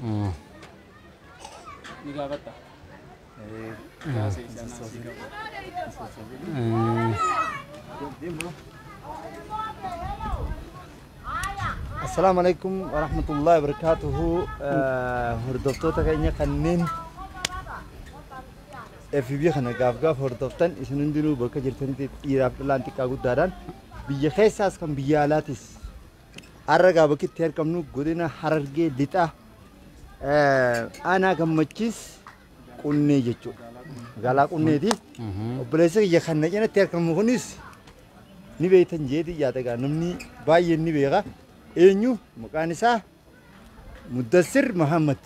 Ni gaafatta. Assalaamu alaikum warahmatullahi wabarakatuhu. Hordoftoota keenya kanneen FB kana gaaf gaaf hordoftan isin hundinuu bakka jirtanitti dhiiraaf dhalaan xiqqaa guddaadhaan biyya keessaas kan biyya alaatis har'a gaa bakki itti argamnu godina Harargee Lixaa aanaa Gammachiis Qunnee jechuudha. Magaalaa Qunneeti. Obboleessa kiyya kan na cinatti argamu kunis ni beektan jeeti yaada gaa namni baay'een ni beeka. Eenyu maqaan isaa Muddassir Muhammad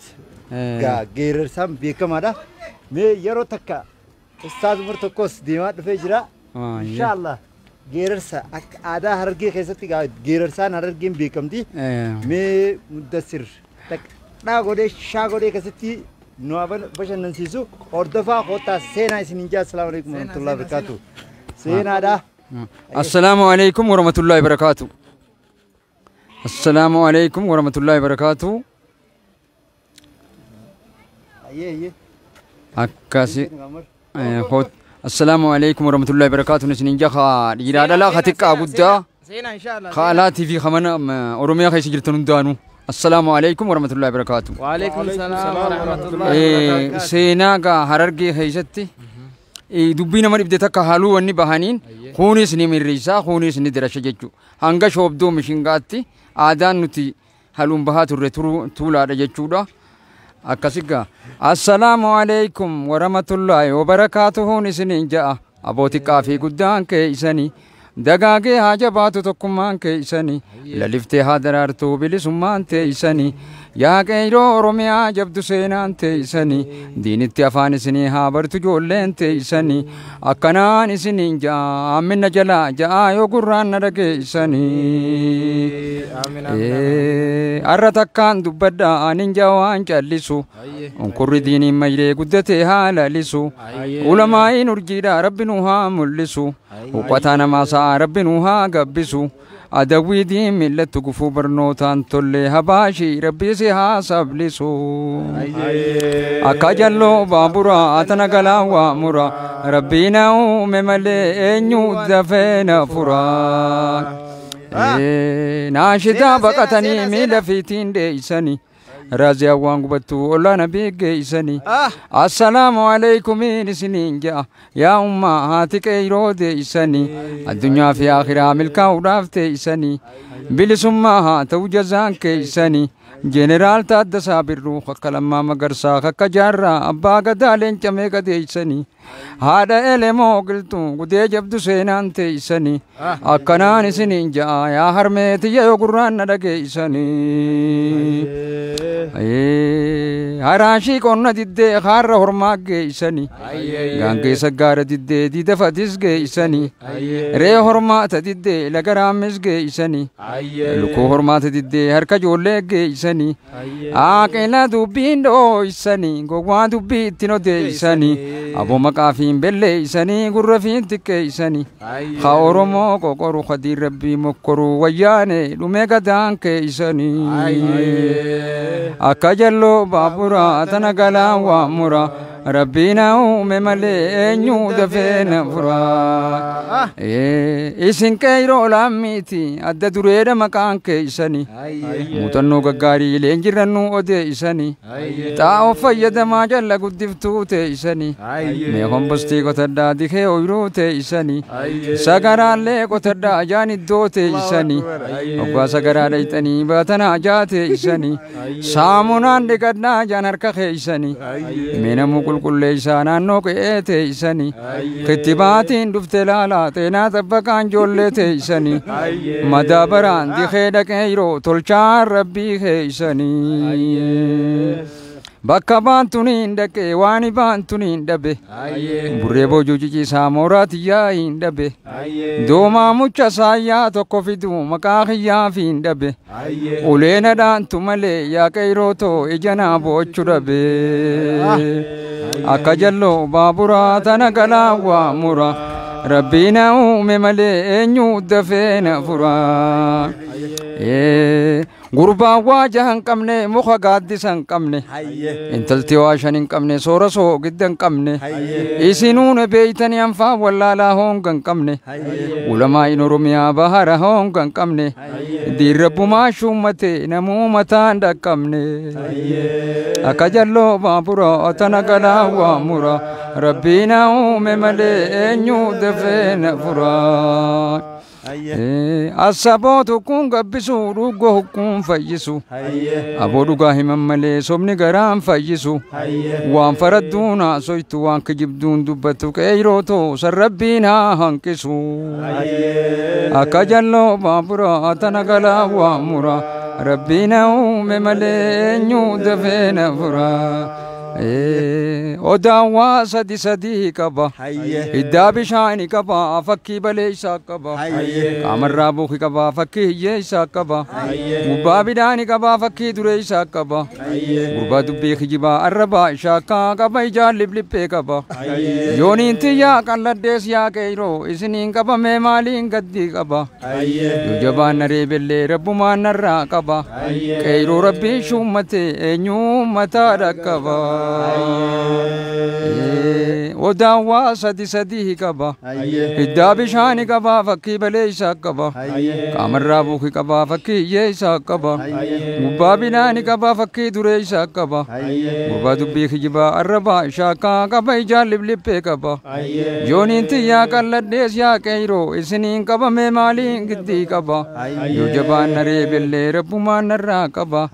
gaa geerarsaan beekamaadha. Mee yeroo takka Ustaaz Umar tokkos deemaa dhufee jira. Inshaallah geerarsa akka aadaa Harargee keessatti gaa geerarsaan Harargeen beekamti. Mee Muddassir takka dhaa godhee shaa godhee keessatti nu bashannansiisu hordofaa kottaa seenaa isiniin jaa. Assalaamu alaikum warahmatullahi wabarakatuh. Seenaadha. Assalaamu alaikum warahmatullahi wabarakatuh. Assalaamu alaikum warahmatullahi wabarakatuh. Ayyee ayyee. Akkasi. Assalaamu alaikum warahmatullahi wabarakatuh. Isiniin jaha dhiiraa dhalaa ka xiqqaa guddaa Seenaa inshallah. ka alaatii fi ka mana Oromiyaa keessa jirtan hundaanuu. Assalaamu alaikum warahmatullahi wabarakatuh. Waalaikum salaam warahmatullahi wabarakatuh. Seenaa gaa Harargee keessatti dubbii nama dhibde takka haaluu wanni bahaniin kunis ni mirriisaa kunis ni dirasha jechuudha. Hanga shoobdoo mishingaatti aadaan nuti haluun bahaa turre tuulaadha jechuudha. Akkasigaa assalaamu alaikum warahmatullahi wabarakaatuhuun isiniin ja'a aboo xiqqaa fi guddaan keessanii dagaagee haa jabaatu tokkummaan keessanii laliftee haa daraartuu bilisummaan teessanii yaa qeerroo Oromiyaa jabdu seenaan teessanii diinitti afaan isinii haa bartu ijoolleen teessanii akkanaan isiniin ja'a ammina jalaa ja'a yoo gurraan na dhageessanii. Har'a takkaan dubbadha anin ja'a waan callisu unkurri diiniin mayree guddatee haa lalisu ulamaa'iin urjiidha rabbi nu haa mul'isu uffata namaa sa'a rabbi nu haa gabbisu adawwii diin millattu gufuu barnootaan tolle habaashii rabbi si haa sablisu akka jalloo baaburaa tana galaa waa mura rabbii na uume malee eenyu dafee na furaa. Naashitaa baqatanii miila fiitiin deeysanii raaziyaan waan gubattu ollaa nabii geeysanii assalaamu alaikumiin isiniin ja'a yaa ummaa haati qeyroo deeysanii addunyaa fi akhiraa milkaa'uudhaaf teeysanii bilisummaa haa ta'u jazaan keeysanii Jeneraal Taaddasaa Birruu akka Lammaa Magarsaa akka Jaarraa Abbaa Gadaa leenca meeqa teeysanii haadha Elemoo Qilxuu gudee jabdu seenaan teeysanii akkanaan isiniin ja'a yaa harmee tiyya yoo gurraan na dhageeysanii. Haraashii qonna diddee haarra hormaa geeysanii gaangee saggaara diddee diidafatis geeysanii ree hormaata diddee laga raammis geeysanii lukkuu hormaata diddee harka ijoollee geeysanii aaqela dubbiin dhooysanii gowwaa dubbii ittiin odeeysanii aboo maqaa fiin belleeysanii gurra fiin xiqqeeysanii ka Oromoo qoqoru kadiin rabbii mokkoru wayyaane dhumee gadaan keeysanii akka jalloo baaburaa tana galaa waa mura rabbii na uume malee eenyu dafee na furaa. Isin qeyroo lammiiti adda dureedha maqaan keeysanii muuxannoo gaggaarii leenjirrannuu odeeysanii xaa'oo fayyadamaa jalla guddiftuu teeysanii mee kombostii qotadhaa dikee ooyiruu teeysanii sagaraallee qotadhaa ajaan iddoo teeysanii hoggaa sagaraa dhayxanii baatanaa ajaa teeysanii saamunaan dhiqadhaa ajaan harka keeysanii mee namuu qulqulleessaa naannoo qe'ee teeysanii kittibaatiin dhufte laalaa xeenaa xabbaqaan ijoollee teeysanii madaabaraan dikee dhaqee yeroo tolchaan rabbii keeysanii. Bakka baantuniin dhaqee waan baantuniin dhabe burree boojuu ciciisaa mooraa tiyyaa hin dhabe doomaa mucha saayyaa tokko fiduu maqaa kiyyaa fi hin dhabe uleena dhaantu malee yaa qeyroo too ija naa boochu dhabe akka jalloo baaburaa tana galaa waa mura rabbii na uume malee eenyu dafee na furaa. Gurbaan waa jahan qabne muka gaaddisa hin qabne intalti waa shan hin qabne soora soogidda hin qabne isinuun beeytanii anfaa wallaalaa honga hin qabne ulamaa'iin Oromiyaa bahara honga hin qabne diirrabbumaa shuummate namuu mataan dhaqqabne akka jalloo baabura tana galaa waa mura rabbiin uume malee eenyu dafee na fura. Asaboo kun gabbisu dhugoo kun fayyisu aboo dhugaa himan malee sobni garaan fayyisu waan faradduun haasoytu waan kijibduun dubbattu qeeyroo too sarrabbiin haa hanqisu akka jalloo baabura tana galaa waa mura rabbiin uume malee eenyu dafee na fura. Odaan waa sadi sadii qaba hiddaa bishaanii qaba fakkii baleessaa qaba qaamarraa buuki qaba fakkii hiyyeessaa qaba gubbaa bidhaanii qaba fakkii dureessaa qaba gurbaa dubbii kijibaa arrabaa shaakkaa qaba ijaan libliphee qaba yooniin tiyyaa qalladdees yaa qeyroo isiniin qabamee maaliin gaddii qaba yoo jabaan naree bellee rabbumaan narraa qaba qeyroo rabbii shuummate eenyuu mataa dhaqqaba. Odaan waa sadi sadii qaba hiddaa bishaanii qaba fakkii baleessaa qaba qaamarraa buuki qaba fakkii hiyyeessaa qaba gubbaa bidhaanii qaba fakkii dureessaa qaba gurbaa dubbii kijibaa arrabaa shaakkaa qaba ijaan libliphee qaba yooniin tiyyaa qalladdees yaa qeyroo isiniin qabame maaliin giddii qaba yoo jabaan naree bellee rabbumaan narraa qaba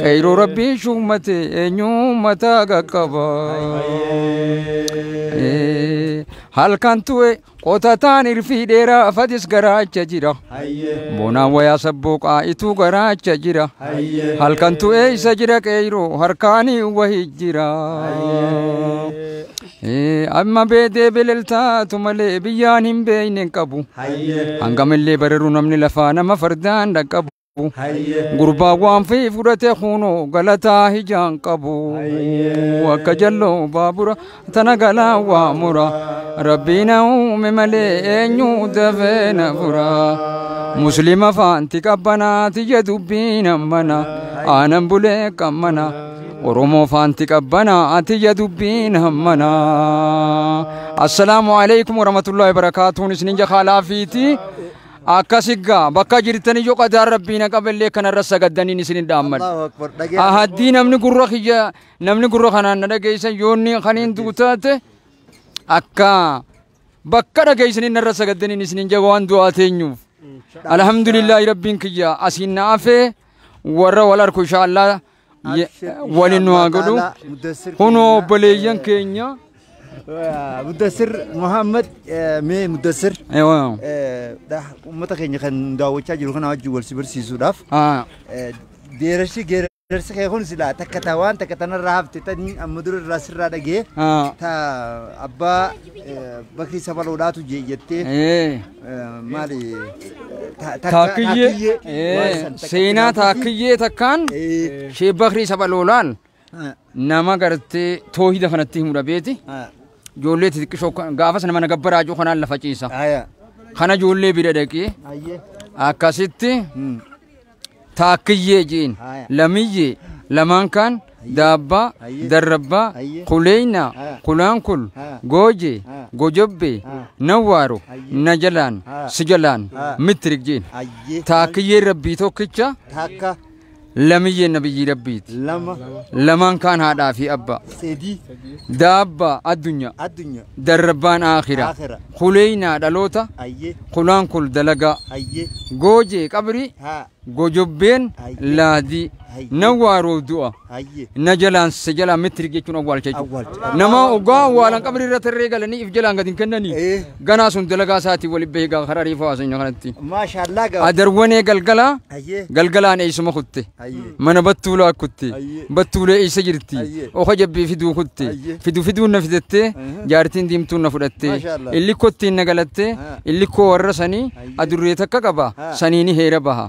qeyroo rabbii shuummate eenyuu mataa qaqqaba. Halkan tu'e qotataan irfii dheeraa fadis garaacha jira boonaan wayaa sabbooqaa ituu garaacha jira halkan tu'e isa jira qeyroo harkaanii wahii jira amma beedee beleltaatu malee biyyaan hin beeyne hin qabu hangamillee bararuu namni lafaa nama fardaan dhaqqabu Gurbaa waan fi fudhate kunoo galataa hijaan qabu akka jalloo baabura tana galaa waa mura rabbiin uume malee eenyu dafee na fura muslima faanti qabbanaa tiyya dubbiin ammana aanan bulee qammana Oromoo faanti qabbanaa tiyya dubbiin ammana. Assalaamu alaikum warahmatullahi wabarakaatuun isinin jakaalaa fiiti. Akkasigaa bakka jirtanii yoo qadaan rabbiin qaballee kanarra sagaddaniin isin dhaammadha. Ahaddii namni gurra kiyya namni gurra kanaan na dhageessan yoonni kaniin duutaate akka bakka dhageessaniin narra sagaddaniin isin jaga waan du'aa teenyuuf. Alhamdulillaahi rabbiin kiyya asiin na hafee warra wal arku inshaallah waliin nu haa godhu. Kunoo obboleeyyan keenya. Mudassir Muhammad mee Mudassir uummata keenya kan daawwachaa jiru kana wajjin wal si barsiisuudhaaf deerarsi geerarsi kee kun silaa takka taa waan takka tanarraa hafte tanii amma dura irraa sirraa dhagee ta abbaa Bakrii Sabaloodhaatu jettee maali Taakkiyyee seenaa taakkiyyee takkaan shee Bakrii Sabaloolaan nama gartee toohida kanatti himu dhabeeti. Ijoollee xixiqqishoo gaafas nama na gabbaraa jiru kanaan lafa ciisa. Kana ijoollee bira dhaqee akkasitti taakkiyyee jeen lamiyyee lamaan kaan daabbaa darrabbaa kuleynaa kulaankul goojee gojobbee nawwaaro na jalaan si jalaan mittirik jeen taakkiyyee rabbii tokkicha lamiyyee nabiyyi rabbiiti lamaan kaan haadhaa fi abbaa daabbaa addunyaa darrabbaan aakhira kuleynaa dhaloota kulaankul dalagaa goojee qabrii gojobbeen laadii nawwaaroo du'a na jalaan si jalaan mittirik jechuun awwaalcha jechuudha. Nama ogaa awwaalan qabrii irra tarree galanii if jalaan gadi hin kennanii ganaa sun dalagaa isaatii waliin bahee gaa karaa reefu haasanya kanatti. Adarwanee galgalaa galgalaan eessuma kutte mana battuulaa kutte battuulee eessa jirti oka jabbii fiduu kutte fiduu fiduun na fidattee jaartiin diimtuun na fudhattee illi kottiin na galattee illi koo warra sanii adurree takka qaba saniini heera baha.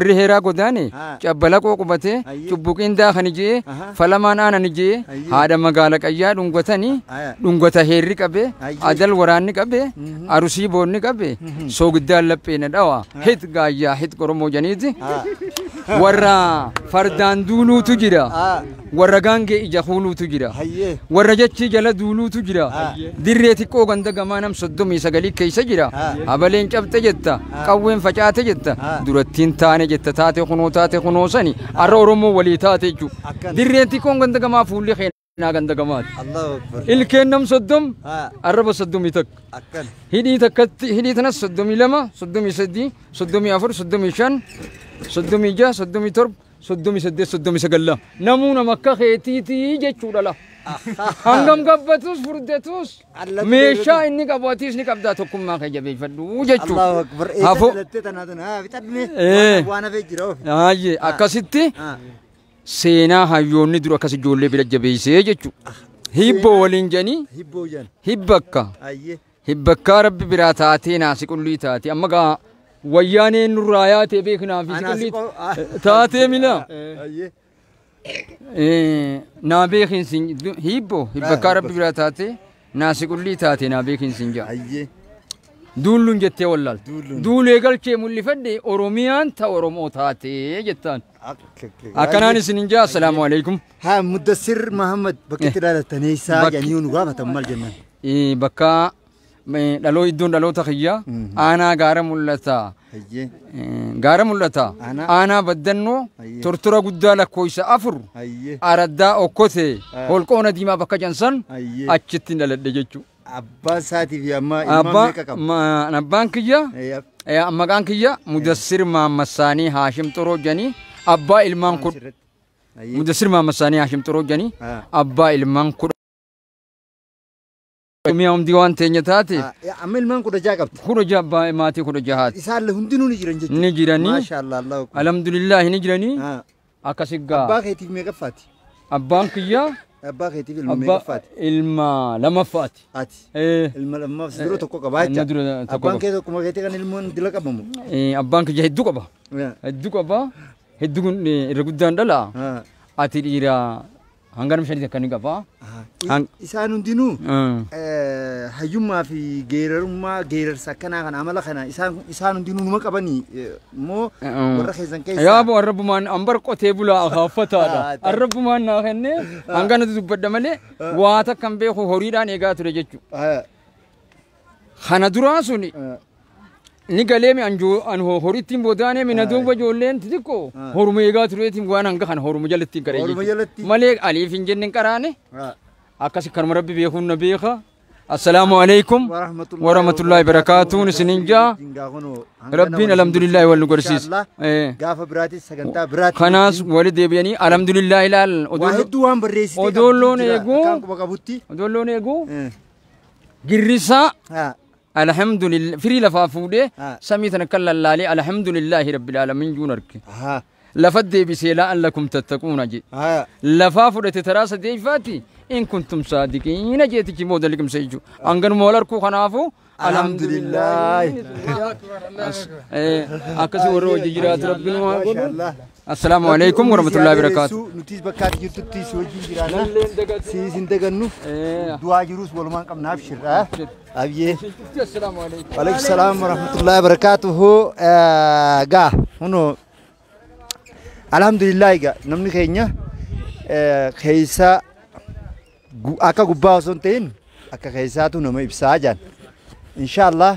Warri heeraa godaane Haa. cabbalaqoo qubatee Ayyee. cubbuqiin daakani jee Aha. falamaan aanani jee Ayyee. haadha magaala qayyaa dhungatanii Aya. dhungata heerri qabee Ayyee. adal waraanni qabee arusii boonni qabee soogiddaan lapheena dhawa hit gaayyaa hit Oromoo janiiti warra fardaan duuluutu jira Haa. warra gaangee ija kuuluutu jira Hayyee. warra jechii jala duuluutu jira dirree xiqqoo ganda gamaa nam 39 keessa jira habaleen cabxe jetta qawween facaate jetta durattiin taane jetta taate kunoo taate kunoo sani arra Oromoo walii taate jechuudha Akkana. dirreen xiqqoon ganda gamaa fuulli keenyaa ganda gamaati Allahu akbar. ilkeen nam 30 Haa. arraba 31 Akkana. hidhii takkatti hidhii tanas 32 33 34 35 36 37 38 39 namuu nama akka keetiitii jechuudha la. Hangam gabbatus furdatus Allatti meeshaa inni qabu atiis ni qabdaa tokkummaa kee jabeeffadhu jechuudha. Allahu akbar. Eessa Hafoo dhalattee tanaa tana? Haa fixadhee. Eh. Waan hafee jira ofi. Ayyee akkasitti Haa. seenaa hayyoonni dura akkas ijoollee bira jabeessee jechuudha. Hibboo waliin jedhanii Hibboo jan. hibbakka. Hayyee. Hibbakkaa rabbi biraa taatee naasi qullii taate amma gaa wayyaaneen nurraa yaatee beeknaa fi Anaasi qullii qo- taatee mila. Hayyee. Naa beekin sin hibboo hibbakkaa rabbi biraa taatee naasi qullii taate naa beekin sin jaa. Hayyee. Duulluun jettee wallaalte. Duulluun. Duulee galchee mul'ifadhe Oromiyaan ta Oromoo taatee jettaan. Akkanaan isin hin jaa assalaamu alaikum. Haa Muddassir Mahammad bakka itti dhalattanii isaa Bakki- jedhanii nu gaafatan maal jennaan? Bakka dhaloo iddoon dhaloota kiyyaa aanaa gaara mul'ataa. Hayyee. Gaara mul'ata. Aanaa. Aanaa baddannoo Ayyee. tortora guddaa lakkoofsa 4 Hayyee. araddaa okkotee holqoona diimaa bakka jansan Ayyee. achitti dhaladhe jechuudha. Abbaan isaatii fi amma ilmaan meeqa qaba? Abbaan kiyya Eeyyam. maqaan kiyya Mudassir Maammassaanii Haashim Xoroo jedhanii abbaa ilmaan kudha Sirriitti. Hayyee. Mudassir Maammassaanii Haashim Xoroo jedhanii Haa. abbaa ilmaan 10. Mi'a hundi waan teenya taate Haa, Amma ilmaan 16 qabdi. 16 abbaa maatii 16ti. Isaan hundinuu ni jiran jechuudha. Ni jiranii. Maashaallah Allahu akbar. Alhamdulillah ni jiranii Haa. akkasi gaa. Abbaa keetiif meeqaffaati? Abbaan kiyya Abbaa keetiif ilma abbaa meeqaffaati? ilma lamaffaati. Ati. Ilma lammaaf si dura tokko qabaa Inni jecha. dura tokko Abbaan qaba. kee tokkuma keetii kan ilmoon dila qabamu. Abbaan kiyya hedduu qaba. Haa. Hedduu qaba. Hedduu kun irra guddaan dhala. Haa. Ati dhiira hanga nama shanii takka ni qaba. Haa. Hang- Isaan hundinuu hayyummaa fi geerarummaa geerarsa akkanaa kana amala kana isaan hundinuu numa qabanii immoo warra keessan keessaa. Yaaboo arrabbumaan ambar qotee bulaa akaaffataadha. Ah, Arrabbumaan naa kennee hanga natti dubbadha malee waa takka hin beeku horiidhaan eegaa ture jechuudha. Haa. Kana duraa suni Haa. ni galeemi an horittiin boodaanee mina duuba ijoolleen xixiqqoo horuma eegaa tureetiin waan hanga kana horuma jalatti hin qaree Horuma jechuudha. jalatti. Malee aliif hin jenne hin qaraane Haa. akkasi kanuma rabbi beekuun na beeka. Assalaamu alaikum warahmatullahi barakaatuun isinin jaa. Rabbiin alhamdulillahi wal nu garsiisa. Gaafa biraatis sagantaa biraatis. Kanaas wali deebi'anii alhamdulillahi ilaal Waa hedduu waan barreessite Odoon loon qabdu jira. eeguu. Akkaan quba qabutti. Odoon loon eeguu girrisaa Haa. alhamdulillah firii lafaa fuudhee Ah. samii tana kan lallaalee alhamdulillahi rabbil aalamiin juun arge. Haa. Lafa deebisee la'allakum tattaquuna jedhe. Haa. Lafaa fudhate taraa sadeeffaatti in kuntum saadiqiina jeetichi mooda liqimsa jechuudha. Hanganuma wal arkuu kanaafu Alhamdulillah. Akkasii warra hojii jiraatu rabbiin waa godhu. Maashaallah. Assalaamu alaikum warahmatullahi wabarakatuh. Nutis bakka ati jirtutti si wajjin jiraanna. Si sin dagannu. Du'aa jirus walumaan qabnaaf shirraa. Abiyyee. Assalaamu alaikum. Waalaikum salaam warahmatullahi wabarakatuhu. Gaa kunoo alhamdulillah egaa namni keenya keessa akka gubbaa osoo hin ta'in akka keessaatu nama ibsaa jaan. Inshaallah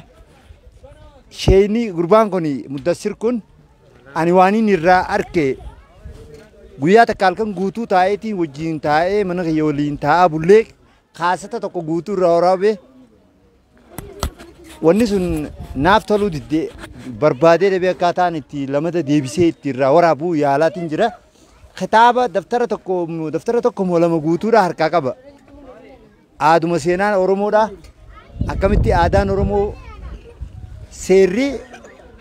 sheeyni gurbaan kun Muddassir kun ani waan inni irraa arke guyyaa takka halkan guutuu taa'eetiin wajjin taa'ee mana kiyya waliin taa'aa bullee kaasata tokko guutuu irraa waraabee wanni sun naaf toluu diddee barbaadee dhabee akkaataan itti lamata deebisee itti irraa waraabuu yaalaatiin jira. Kitaaba daftara tokko moo lama guutuudha harkaa qaba. Aaduma seenaan Oromoodha. Akkamitti aadaan Oromoo seerri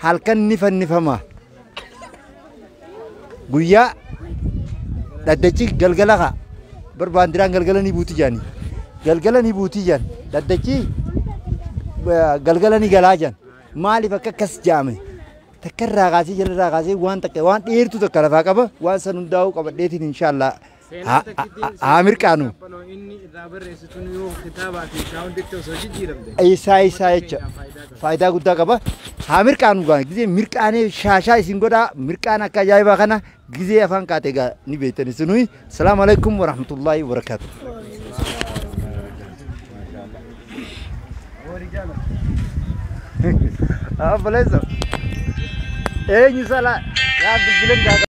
halkan ni fannifama. Guyyaa dhaddachi galgala haa. Barbaandiraan galgala ni buuti jaani. Galgala ni buuti jaan. Dhaddachi galgala ni galaa jaan. Maaliif akka akkas jaame? Takkarraa kaasee jalarraa kaasee waan takka waan dheertuu takka lafaa qaba waan san hundaa'uu qabadheetiin inshaallah haa mirqaanu. Inni irraa barreessituun yoo kitaabaa fi shaawunditti osoo jijjiiramte. Isaa isaa jecha faayidaa guddaa qaba. Haa mirqaanu gaa gizee mirqaanee shaashaa isin godhaa mirqaan akka ajaa'ibaa kana gizee afaan kaatee gaa ni beektan isinuyi. Salaamu alaikum warahmatullaahi wabarakaatu. Obboleessa eenyu salaa yaa bilbilan gaa.